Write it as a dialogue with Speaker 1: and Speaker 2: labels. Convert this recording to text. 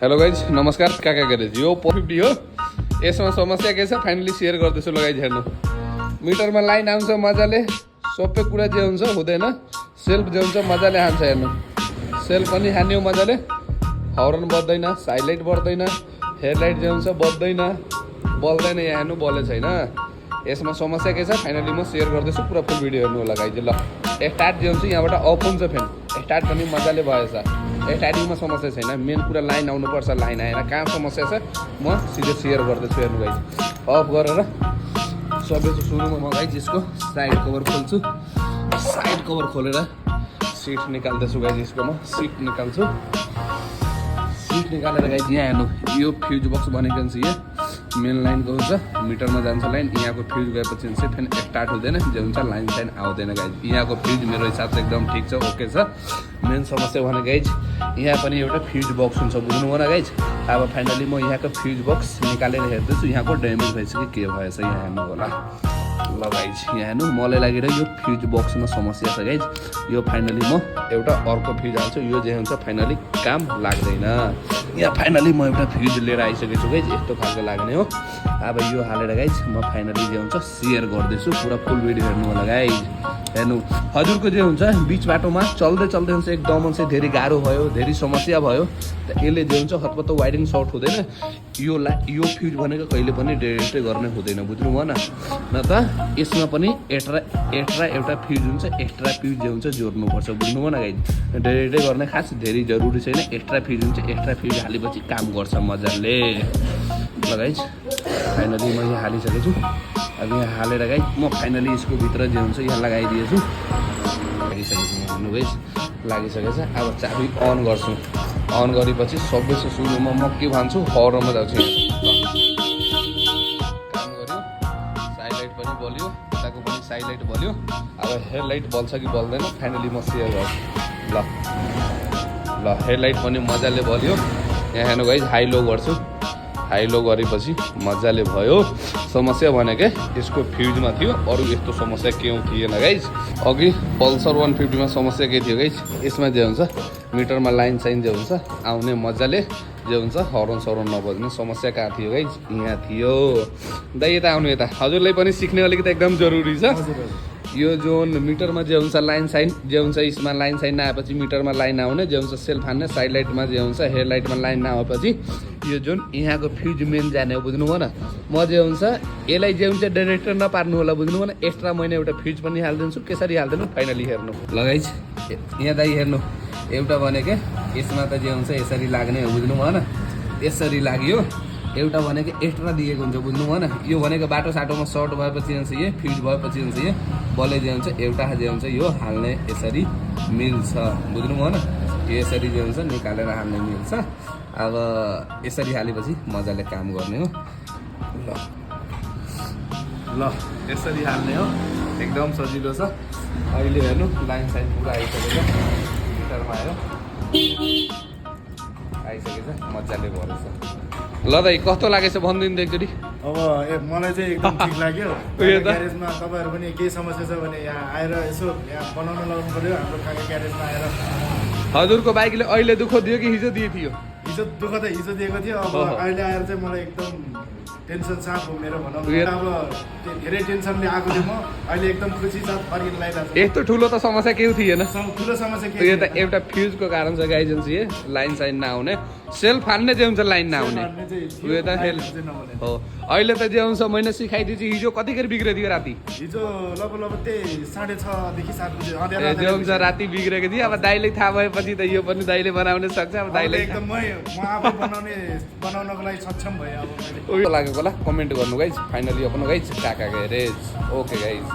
Speaker 1: Hello guys नमस्कार काका garage यो 450 हो। यसमा समस्या के छ फाइनली सेयर गर्दैछु ल गाइज हेर्नु। मिटरमा लाइन आउँछ मजाले, सबै कुरा जे हुन्छ हुँदैन, सेल्फ जे हुन्छ मजाले हान्छ हेर्नु। सेल्फ पनि हान्यो मजाले, हर्न बज्दैन, साइडलाइट बढ्दैन, हेडलाइट जे हुन्छ बज्दैन, बल्दैन। यहाँ हेर्नु बले छैन। यसमा समस्या के छ फाइनली म सेयर गर्दैछु, पुरा फुल भिडियो हेर्नु होला गाइज। ल स्टार्ट जे हुन्छ यहाँबाट अफ हुन्छ, फेन स्टार्ट पनि मजाले भएछ। स्टार्टिङमा समस्या छैन, मेन कुरा लाइन आउनुपर्छ। लाइन आएन, कहाँ समस्या छ म सिधै सेयर गर्दैछु हेर्नु गाइज। अफ गरेर सबैको सुरुमा म गाइज यसको साइड कभर खोल्छु। साइड कभर खोलेर सिट निकाल्दैछु गाइज। यसको म सिट निकाल्छु। सिट निकालेर गाइज यहाँ हेर्नु, यो फ्युज बक्स भनेको छ। यो मेन लाइनको हुन्छ, मिटरमा जान्छ लाइन। यहाँको फ्युज गएपछि चाहिँ फेरि स्टार्ट हुँदैन, जे हुन्छ लाइन साइन आउँदैन गाइज। यहाँको फ्युज मेरो हिसाब चाहिँ एकदम ठिक छ, ओके छ। मेन समस्या भने गाइज यहाँ पनि एउटा फ्युज बक्स हुन्छ, बुझ्नु भएन गाइज। अब फाइनली म यहाँको फ्युज बक्स निकालेर हेर्दैछु, यहाँको ड्यामेज भइसक्यो के भएछ यहाँ हेर्नु होला। ल गाइज यहाँ हेर्नु, मलाई लागेर यो फ्युज बक्समा समस्या छ गाइज। यो फाइनली म एउटा अर्को फ्युज हाल्छु, यो जे हुन्छ फाइनली काम लाग्दैन। यहाँ फाइनली म एउटा फ्युज लिएर आइसकेको छु गाइज, यस्तो खालको लाग्ने हो। अब यो हालेर गाइज म फाइनली जे हुन्छ सेयर गर्दैछु, पुरा फुल भिडियो हेर्नु होला गाइज। हेर्नु हजुरको जे हुन्छ बिच बाटोमा चल्दै चल्दै हुन्छ एकदम चाहिँ धेरै गाह्रो भयो, धेरै समस्या भयो, त यसले जे हुन्छ हतपत्त वाइरिङ सर्ट हुँदैन। यो फ्युज भनेको कहिले पनि डेरेक्टै गर्ने हुँदैन, बुझ्नु भएन। न त यसमा पनि एक्स्ट्रा एउटा फ्युज हुन्छ, एक्स्ट्रा फ्युज जे हुन्छ जोड्नुपर्छ, बुझ्नु भएन गाइज। डेरेक्टै गर्ने खास धेरै जरुरी छैन, एक्स्ट्रा फ्युज हुन्छ, एक्स्ट्रा फ्युज हालेपछि काम गर्छ मजाले। ल गाइज फाइनली म यहाँ हालिसकेको छु। अब यहाँ हालेर गाइज म फाइनली यसको भित्र जे हुन्छ यहाँ लगाइदिएछु। लागिसकेको छ यहाँ हेर्नु गाइज, लागिसकेको छ। अब चाबी अन गर्छु। अन गरेपछि सबैसे सुरुमा म के भन्छु, हर्नमा जान्छु। काम गर्यो, साइडलाइट पनि बल्यो, यताको पनि साइडलाइट बल्यो। अब हेडलाइट बल्छ कि बल्दैन फाइनली म सेयर गर्छु। ल हेडलाइट पनि मजाले बल्यो। यहाँ हेर्नु गाइज हाई लो गर्छु। हाई लो गरेपछि मजाले भयो। समस्या भनेकै यसको फ्युजमा थियो, अरू यस्तो समस्या केही थिएन गाइज। अघि पल्सर 150मा समस्या के थियो गाइज, यसमा जे हुन्छ मिटरमा लाइन साइन जे हुन्छ आउने मजाले, जे हुन्छ हर्न सरन नबज्ने समस्या कहाँ थियो गाइज, यहाँ थियो। दाइ यता आउनु, यता हजुरलाई पनि सिक्ने अलिकति एकदम जरुरी छ। यो जुन मिटरमा जे हुन्छ लाइन साइन जे हुन्छ, यसमा लाइन साइन नआएपछि मिटरमा लाइन आउने, जे हुन्छ सेल्फ हान्ने, साइडलाइटमा जे हुन्छ हेडलाइटमा लाइन नआएपछि यो जुन यहाँको फ्युज मेन जाने हो, बुझ्नु भएन। म जे हुन्छ यसलाई जे हुन्छ डाइरेक्टर नपार्नु होला, बुझ्नु भएन। एक्स्ट्रा मैले एउटा फ्युज पनि हालिदिन्छु, कसरी हालिदिनु फाइनली हेर्नु। ल गाइज यहाँ दाइ हेर्नु, एउटा भनेको यसमा त जे हुन्छ यसरी लाग्ने हो, बुझ्नु भएन। यसरी लाग्यो। एउटा भनेको एक्स्ट्रा दिएको हुन्छ, बुझ्नु भएन। यो भनेको बाटो साटोमा सर्ट भएपछि हुन्छ यो फ्युज भएपछि हुन्छ यो बले जे हुन्छ एउटा जे हुन्छ यो हाल्ने यसरी मिल्छ, बुझ्नु भएन। यसरी जे हुन्छ निकालेर हाल्ने मिल्छ। अब यसरी हालेपछि मजाले काम गर्ने हो। ल यसरी हाल्ने हो, एकदम सजिलो छ। अहिले हेर्नु लाइन साइन पुरा आइसकेको छ, मिटरमा आयो, आइसकेको छ, मजाले भरेछ। ल दाइ कस्तो लागेछ भनिदिनु त एकचोटि।
Speaker 2: अब मलाई चाहिँ एकदम ठिक लाग्यो। ग्यारेजमा तपाईँहरू पनि केही समस्या छ भने यहाँ आएर यसो यहाँ बनाउन लगाउनु पर्यो, हाम्रो काका ग्यारेजमा आएर।
Speaker 1: हजुरको बाइकले अहिले दुःख दियो कि हिजो दिएको थियो?
Speaker 2: हिजो दुःख त हिजो दिएको थियो, अब अहिले आएर चाहिँ मलाई एकदम टेन्सन साफ हो मेरो भनौँ। अब धेरै टेन्सनले आएको थियो, म अहिले एकदम खुसी साथ फर्किन लागिरहेको छु।
Speaker 1: यस्तो ठुलो त समस्या केही थिएन।
Speaker 2: ठुलो समस्या के
Speaker 1: यो त एउटा फ्युजको कारण छ गाइज, ये लाइन साइन नआउने, सेल्फ हान्ने जे हुन्छ लाइन नआउने, उयो त हो। अहिले त जे हुन्छ मैले सिकाइदिएछु। हिजो कतिखेर बिग्रेको थियो राति?
Speaker 2: हिजो लगभग त्यही 6:30 देखि 7 बजे
Speaker 1: जे हुन्छ राति बिग्रेको थियो। अब दाइले थाहा भएपछि त यो पनि दाइले बनाउन सक्छ। अब दाइले
Speaker 2: एकदम म आफै बनाउनको लागि सक्षम भएँ। अब
Speaker 1: उयो लागेको होला कमेन्ट गर्नु गाइज। फाइनली अपन गाइज काका ग्यारेज, ओके गाइज।